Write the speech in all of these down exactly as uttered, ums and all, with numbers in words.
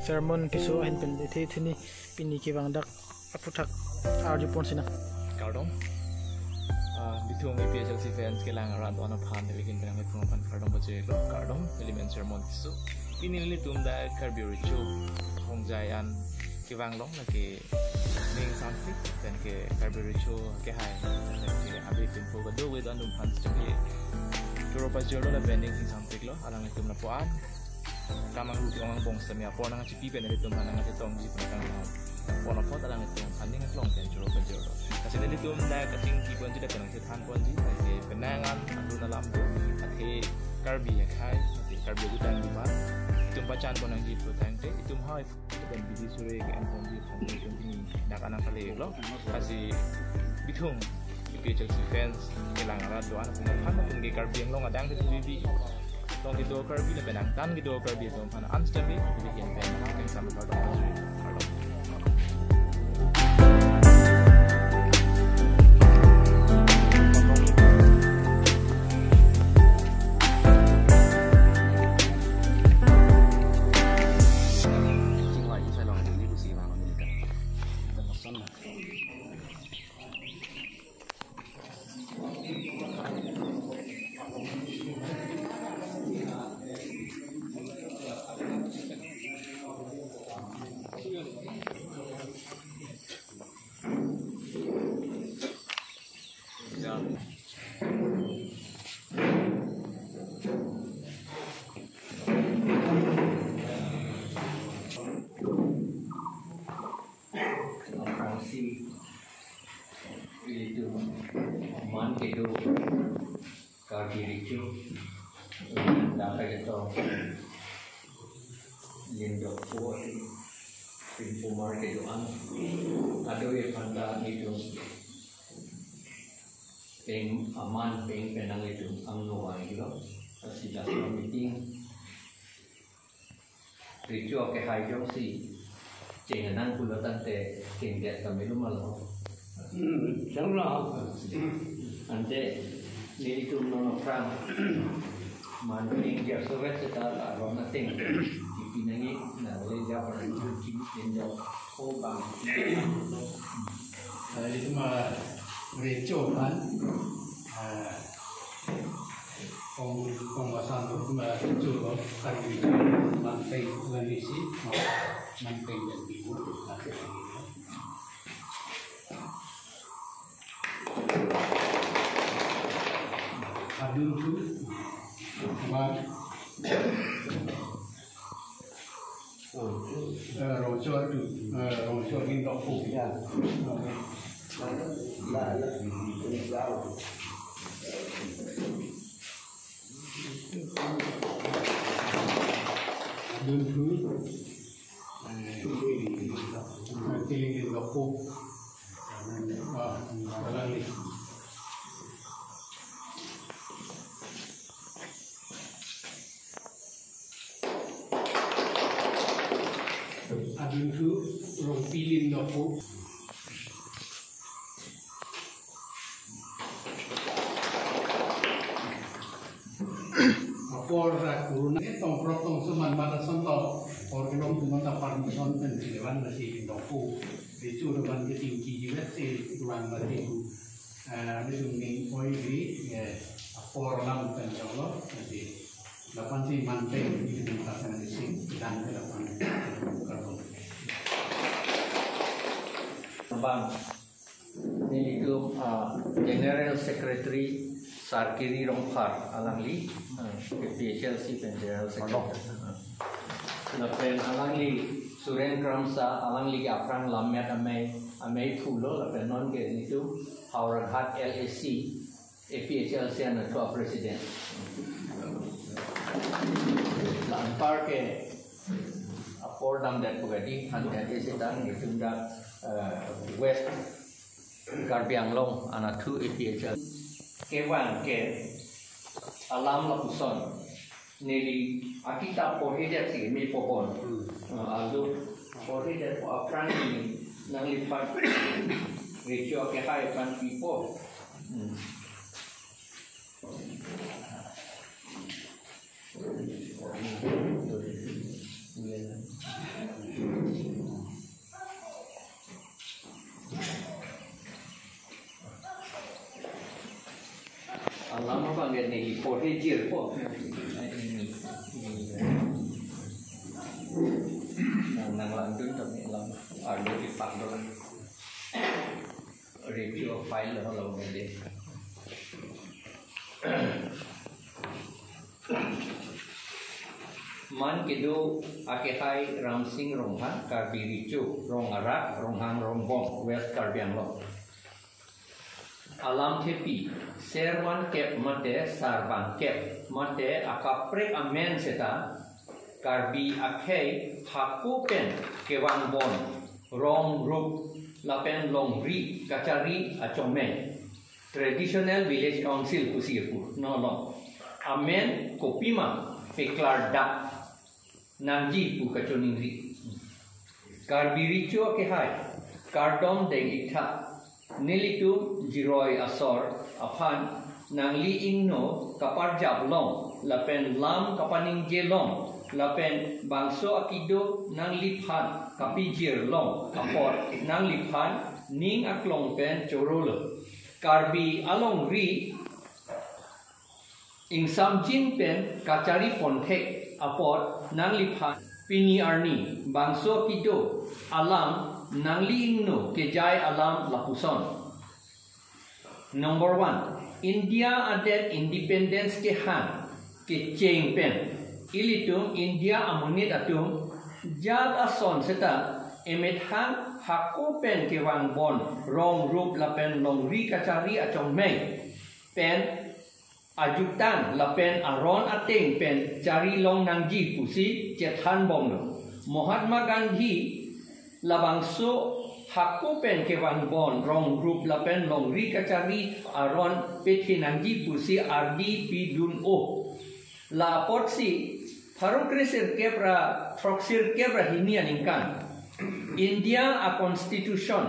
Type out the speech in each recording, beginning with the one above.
Sermon keso ahin pen ethe thini pini kevang dak aphuthak arju pon sinang. Kardom. Ah, Bithung A P H L C fans kelang arat do-an aphan nelihin penang nelitum aphan kardom pajirlo, kardom, neli men Sermon Tisso. Pini nelitum dak Karbi Recho Hongjai an kevang along lake ning samsik, pen ke Karbi Recho kehai, pen ke Abi Pinpo kado we do-an atum aphan sitame choro pajirlo lapen ning samsiklo, alanglitum lapu-an kam angru ke-ong angbong sitame apor nangkachipi pen nelitum aphan nangkachetongji pen kang nang pon apot alanglitum aphan ning aklong pen choro pajirlo. Lasi nelitum dak kachingki ponji lapen nangchethan ponji, lake penang an alun alam do, athe Karbi akhei, athe Karbi agutan di ma, itum pachan pon nangji pu tangte, itum hai pen bidi sore ke-en ponji aphan itum pini dak anang kalilo. Lasi Bithung A P H L C fans kelang arat do-an atum aphan, atum ke Karbi Anglong adang ke T V B, tong kedo Karbi lapen angtan kedo Karbi atum aphan an sitame bidi pen kang sam kardom, kardom. Aphrangsi ilitum aman kedo Karbi Recho, dak kachetong Lindokpo, Pinpomar kedo-an, kado-an aphan ta nelitum peng aman peng pen nanglitum angno vanglo. Lasi dak meeting Recho kehai jongsi cheng nang pulo tangte chengdet kami lumalo. Hmm, chenglo. Ante nelitum non aphrang man peng gerso vet seta la ron ateng kipi nangji, nang le ja pernah kipi pen ja ko bang. Nelitum, ah, Recho aphan, ah, Kong, kong basan tu, ma, churlo, kari, man peng, ngan isi, man peng dan bibu, nanti lagi. Adun tu, wan. Eh, rongchor tu, eh, rongchor Lindokpo. Ya. Adun tu, eh, Lindokpo. Ah, salah ni. Adun tu Rongpi Lindokpo. Apor ra kuruna tong krok tong seman mata sontok. Apor kelong tu mata permission pen silewan nasi Lindokpo. Recho depan ke tingki jiwet si tuan bagi ku. Eh, ini dungning oi di, eh, apor lam pen jonglo, jadi lapan si man peng di dengan pasangan di sini, dan ke lapan. Bang, nelitum, ah, General Secretary Sarkiri Rongphar alangli, ah, A P H L C pen General Secretary. Ah. Lapen alangli Suren Kramsa, alangli ke aphrang lammet amei, amei phulo, lapen non ke nelitum Howraghat L A C, A P H L C anatthu a-president. La anpar ke apor damdet pu kadi, han kadi sitang nelitum dak, eh, West Karbi Anglong anatthu A P H L C. Kevang ke alam lapuson. Neli akitap porhidet si me pohon. Hmm. Ah, aldo porhidet po aphrang neli nangliphan Recho kehai aphan pipo. Hmm. Alam abang ini porhe jirpo. Nang nang langdun kami alam arlo di pangdon. Review of file lo lo mende. Man kedo akehai Ramsing Ronghang, Karbi Recho, Rong Arak, Ronghang Rongbong, West Karbi Anglong. Alam thepi, ser van kep mate sar van kep mate akaprek amen seta, Karbi akhei hako pen kevang bon, rong rup, lapen longri kachari achomei. Traditional Village Council pusi kepu, no, no. Amen kopima peklardak nangji pu kachoningri. Karbi Recho akehai, kardom deng-ik tha, nelitum jiroi asor aphan nangli ingno kaparjap long, lapen lam kapaningje long, lapen bangso akido nangliphan kapijir long apot nangliphan ning aklong pen chorolo. Karbi alongri ingsamjin pen kachari ponthek apot nangliphan pini arni bangso kido alam nangli ingno kejai alam lapuson. Number one, India adet independence kehang kecheng pen ilitum India amonit atum jat ason seta emethang hako pen kevang bon rong rup lapen longri kachari achomei pen ajutang lapen aron ateng pen chari long nangji pusi chethan bomlo. Mahatma Gandhi labangso hako pen kevang bon rong rup lapen longri kachari aron pethi nangji pusi ardi pidun-o. La apotsi pharo kre sirkep ra throk sirkep ra hini aningkan India a constitution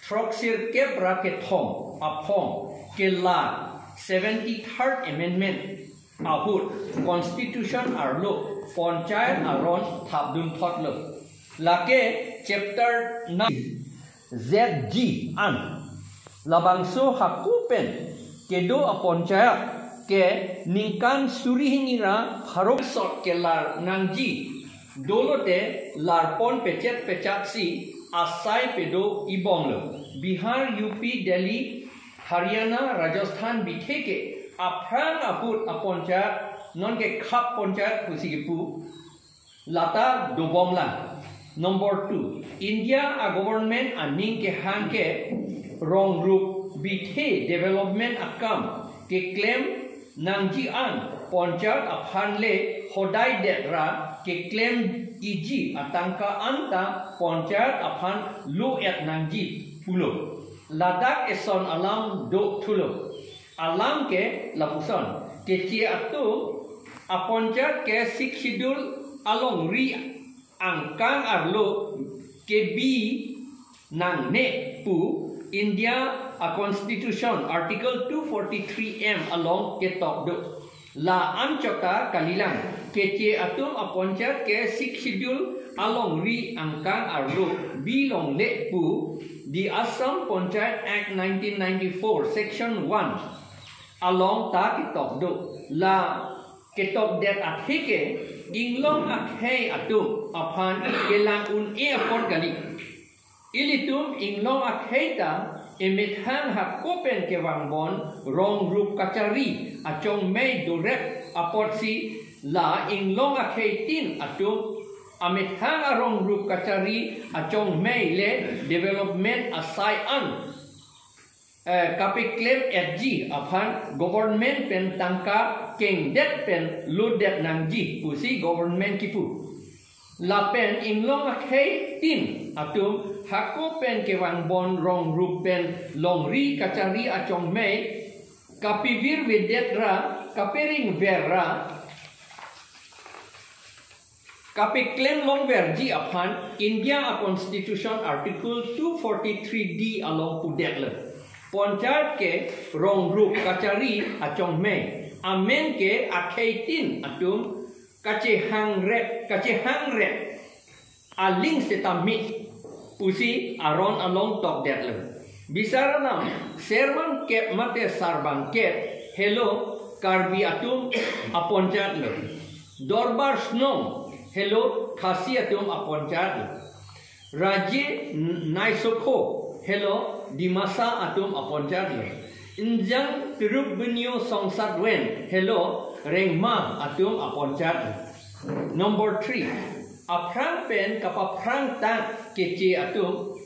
throk sirkep ra kethom aphong kelar seventy third amendment ahut constitution arlo ponchayat aron thapdun thotlo. Lake chapter nine Z G an labangso hako pen kedo a ponchayat ke ningkan suri hini ra pharo sot kelar nangji dolote larpon pechet pechat si asai pedo ibomlo. Bihar, U P, Delhi, Haryana, Rajasthan bithe ke aphrang ahut a ponchayat nonke khap ponchayat pusi kepu lata dobomlang. Number two, India a government aning kehang ke rong rup bithe development akam keklem nangji an ponchayat aphan le hodai det ra keklem iji atangka anta ponchayat aphan lo-et nangji pulo. Ladak eson alam do thulo. Alam ke lapuson, keche atum a ponchayat ke Sixth Schedule alongri angkang arlo kebi nangne pu India a constitution article two forty-three M along ketok do. La anchot ta kalilang, keche atum a ponchayat ke Sixth Schedule alongri angkang arlo bi longle pu the Assam Panchayat Act nineteen ninety-four section one along ta ketok do. La ketok det athe ke inglong akhei atum aphan kelang un-e apot kali. Ilitum inglong akhei ta emethang hako pen kevang bon rong rup kachari achongmei dorep apotsi la inglong akhei tin atum amethang arong rup kachari achongmei le development asai an eh, kapeklem-etji aphan government pen tangka kengdet pen lodet nangji pusi government kipu. Lapen inglong akhei tin atum hako pen kevang bon rong rup pen longri kachari achongmei kapevirvedet ra kaperingver ra kapeklem longverji aphan India a constitution article two forty-three D along pudetlo. Ponchayat ke rong rup kachari achongmei amen ke akhei tin atum kachehangrep kachehangrep aling seta me pusi aron along tokdetlo. Bisar anam, Serbangkep mate Sarbangkep helo Karbi atum aponchayat lo. Dorbar Snong helo Khasi atum aponchayat lo. Raje Naisokho helo Dimasa atum aponchayat lo. Injang Teruk Benio Songsat Wen helo Rengma atum aponchayat lo. Number three, aphrang pen kapaphrang tang Keche atum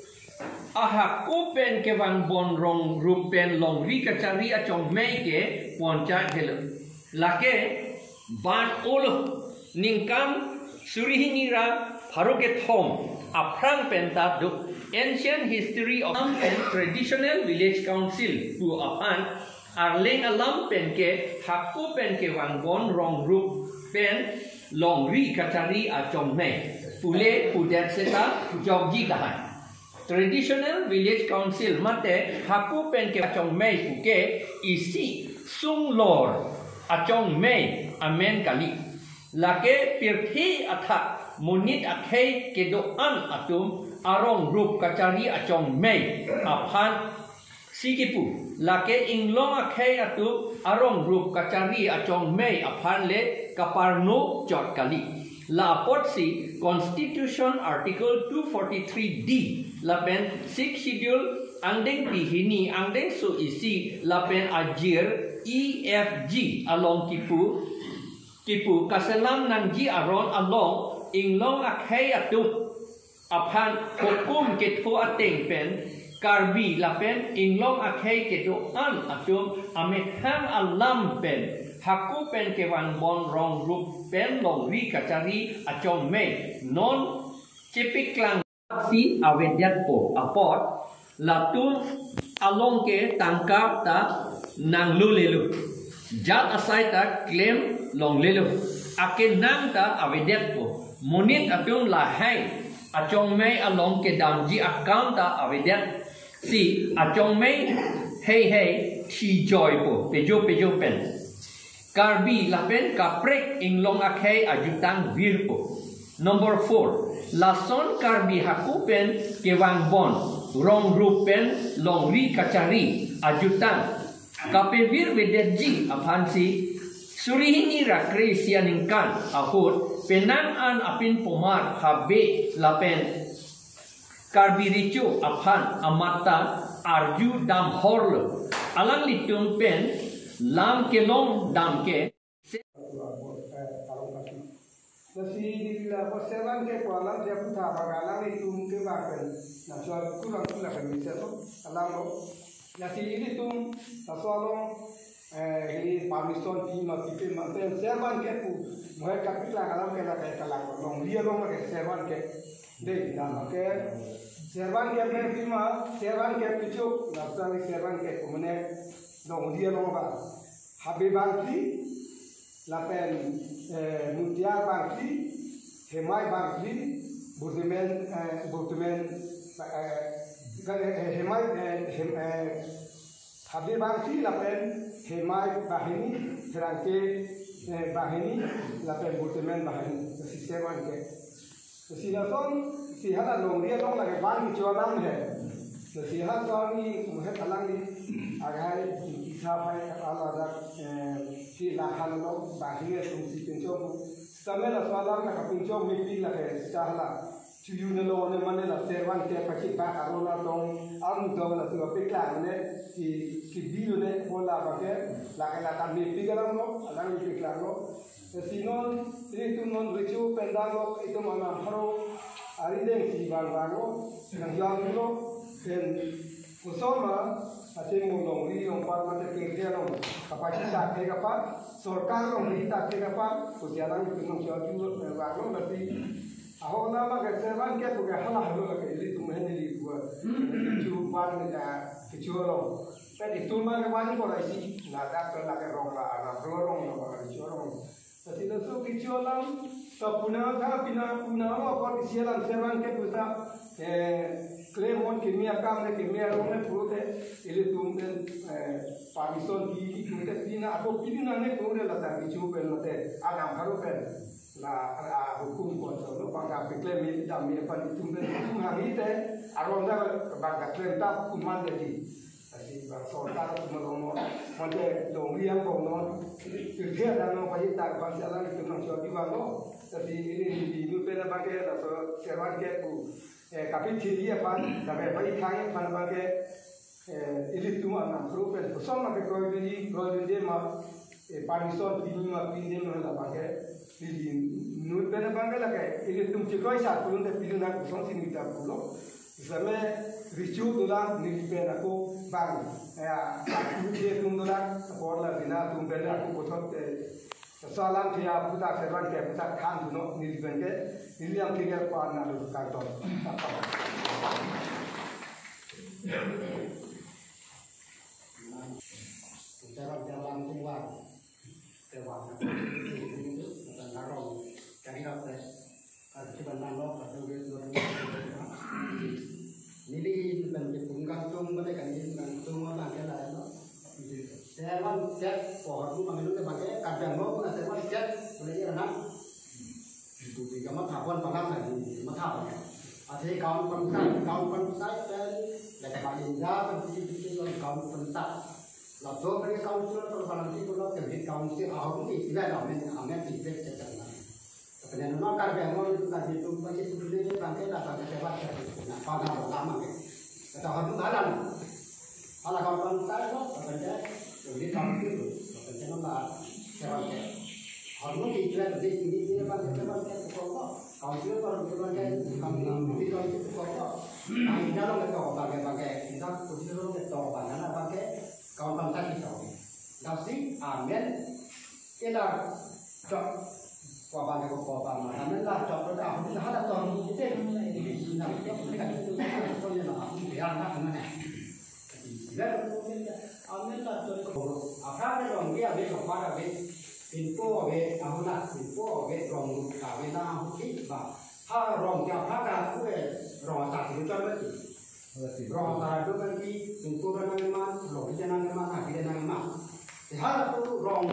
ahako pen kevangbon rong rup pen longri kachari achongmei ke ponchayat helo. Lake van olo ningkan suri hini ra pharo kethom aphrang pen ta do. Ancient history of and traditional village council pu aphan Arleng alam pen ke hako pen kevangbon rong rup pen longri kachari achongmei pule pudet seta jokji tahai. Traditional Village Council mate hako pen ke achongmei puke isi sunglor achongmei amen kali. Lake pirthe athak monit akhei kedo-an atum arong rup kachari achongmei aphan si kipu, lake inglong akhei atum arong rup kachari achongmei aphan le kaparno chot kali. La apotsi Constitution Article two forty-three D lapen Sixth Schedule angdengpi hini angdengso isi lapen ajir E F G along kipu kipu kaselam nangji aron along inglong akhei atum aphan hukum ketho ateng pen Karbi lapen inglong akhei kedo-an atum amethang alam pen hako pen kevangbon rong rup pen longri kachari achongmei non chepiklang si avedetpo apot latum along ke tangka ta nanglulelo. Jat asai ta klem longlelo. Akenang ta avedetpo. Monit atum lahai achongmei along kedamji akam ta avedet. Si achongmei hei hei thijoipo. Pejo pejo pen. Karbi lapen kaprek inglong akhei ajutang virpo. Number four, lason Karbi hako pen kevangbon rong rup pen longri kachari ajutang kapevir vedetji aphansi suri hini ra kre-isi aningkan ahut penang an apin pomar habe lapen Karbi Recho aphan amat ta arju dam horlo. Alanglitum pen lam kelong dam ke. Lasi neli la bo Serbangkep pu alam dia putha bang alanglitum ke bang pen. Na sual kulang kulang pen bisa to alam lo. Lasi ilitum laso along eh, ini permission pi ma pipe ma pen Serbangkep pu. Mohai kapiklang alam ke la ke kalang longri along ke Serbangkep. Dei, nama ke Serbangkep pen pi ma, Serbangkep pichuk, nasa Serbangkep pu mane longri along ba. Habe Bangphli, lapen eh, Mutiar Bangphli, Hemai Bangphli, Burtemen, eh, Burtemen, eh, eh, Hemai, eh, Hem, eh, Habe Bangphli lapen Hemai Bahini, Pherangke eh, Bahini, lapen Burtemen Bahini, si Serbangkep. Si lason, si hala longri along lake van kecho alam he. Si ha soni muhe thalang ni agai kisa phai ala dak eh, si lahan lo Bahini atum si pinchong. Sitame laso alam na kapinchong mepik lake sita hala. Chuyu ne lo ne mane la Serbangkep pachit ba karona tong am dong la tu apiklang ne ki ki biu ne bola ba ke la ke la kan mepik alam lo alang mepiklang lo. Si non ilitum non Recho pen dang lo itum anam pharo arideng si bang bang lo nang jam lo pen kusoma ate mo longri longpat mate pirthe along kapachit ta ke kapat sorkar longri ta ke kapat kusialang itum nang jam lo pen bang lo berarti Aho nama ke Serbangkep ke hala halo ke ilitum hen ilitum. Kecho ban ke kecho lo. Kan itum ma ke ban ko isi. Ladak ke lake rong la ana rong lo ba kecho rong. Tapi langsung kecho alam ta puna ka pina puna lo ko isi alam Serbangkep puta. Eh, klemon kemia kam ne kemia rong ne pute ilitum den eh, permission di di pute pina atau pina ne pute ladak kecho pen mate. Anam haru pen. La, a, hukum konso lo bang kapiklem mi dam mi aphan itum pen itum hanghi te aron ta bang kaklem ta kuman jadi. Lasi bang sorkar atum along mo mante longri angbong non. Pirthe adang non pahit ta bang si alang itum nangchot iwan lo. Lasi ili neli inut pen abang ke laso Servan ke pu, eh, kapithiri aphan, dabe pai khang aphan abang ke, eh, ilitum anam pro pen koson ma ke kroidunji, kroidunde ma, eh, permission pini ma pini ma labang ke, ili inut pen abang ke lake, ilitum chikroi sa pulun te pini na koson si nita pulo. Isame richu dolang neli pen ako bang, ya, ilitum dolang, apor la dina tum pen ako bothot, eh, Salam dia putar Servan ke putar khan duno neli pen ke, neli yang tiga pan na lu kardom. Putar jalan keluar. Keluar. Dan larong. Cari apa? Arjuban nang lo, arjuban nang lo. Neli pen ke pungkang tung, pada kan neli pungkang tung, abang ke lain lo. Servan cek, pohon tu mangilu ke bang ke, kadang lo, pun Servan cek, boleh ya, nang. Itu tiga mata pon palang lagi, mata pon. Ada kaun pentak, kaun pentak, dan, dan paling jahat, dan sisi-sisi kaun pentak. Lalu, pada kaun surat, kalau palang itu, kalau kredit kaun si, ahok ni, tidak, amin, amin, tidak, cek, cek, nang. Kemudian nama Karbi Anglong itu tadi itu bagi itu dulu bangke datang ke Jawa Tengah. Nah, pada lama ke. Kata orang dalam. Ala kawan saya lo, katanya, jadi kamu itu, katanya nama Jawa Tengah. Orang itu kira tadi ini dia bangke Jawa Tengah, pokok. Kamu itu orang itu bangke, kamu itu orang itu pokok. Nah, ini dalam itu bangke, bangke. Kita kudu lo itu bangke, bangke. Kawan bangsa kita. Tapi, amin. Ila chok ko bang ko ko bang ma. Amen la chok ko ta hum ha la to hum te. Ni na ko ko ni ka ko ni na hum ya na ko na. Ila ko ni amen la chok ko. Apra ke rong dia be ko pa da be. Pinpo be ahuna pinpo be rong ka be na hum ki ba. Ha rong dia apra ka ku be rong ta ku chok be. Rong ta do kan ki pinpo ka nang man, rong dia nang man, ha dia nang man. Hala tu rong.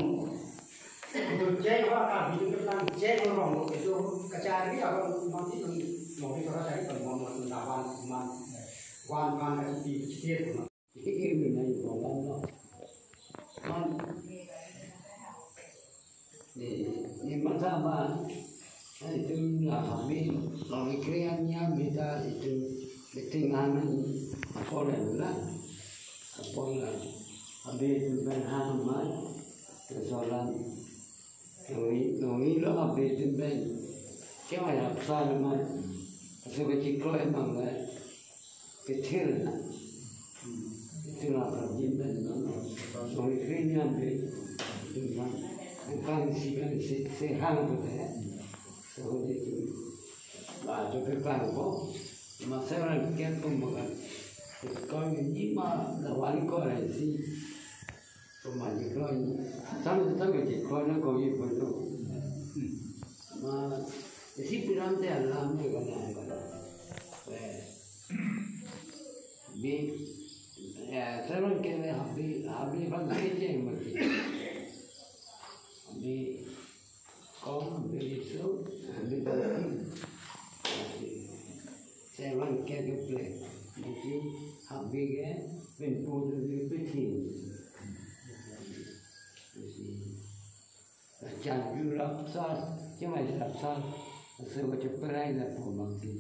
Itu cek apa, ah, bikin kertas cek orang itu kacari apa, nanti kan mau di sana cari kan mau mau lawan man, wan man itu kecil. Ini ini nai orang lo. Man. Ini ini masa apa? Itu lah kami, kami keren ya, kita itu ketinggalan apa lah. Apola, abe pen hang mai, kesolan. Nongi, nongi lo abe pen. Kema ya psa mai. Aso ke chiklo emang le. Kecil na. Kecil na abe pen no. Nongi kini abe pen. Bukan si kan si, si hang tu deh. So itu. Ba, jo ke kang ko. Masa orang kian pun bukan. Kau ni ma lawan ko rai si. Pemaji kau ni. Sama sama je kau na kau ye pun tu. Ma, isi piram te alam ni kan kan. Eh. Bi, ya, sekarang kene habis, habis bang kece mati. Habis Kong beli su, beli beli. Seven ke duple. Mungkin habis ke, pinpo duple piti. Jan ju lapsa, cuma lapsa, sewa ceperai lah pun mungkin.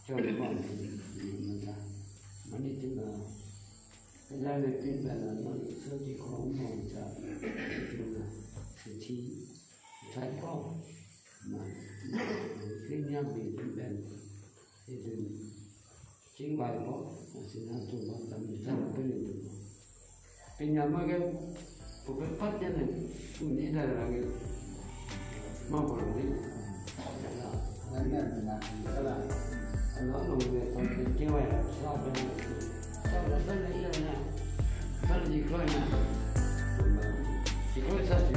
Coba mungkin. Mana cuma. Kejang lepin bela non, so di kong mong sa, itu na, seci, sai kong. Na, kenya bi tu ben, itu, cing bai kong, masih na tu bang tam di sana pun itu. Pinya ma ke, bukan pat ya nih, ini dah lagi. Mau pulang ni. Benar, benar. Salah. Kalau nunggu sampai kewai, siapa ni? Siapa sana iya na? Sana di kau na. Di kau sa si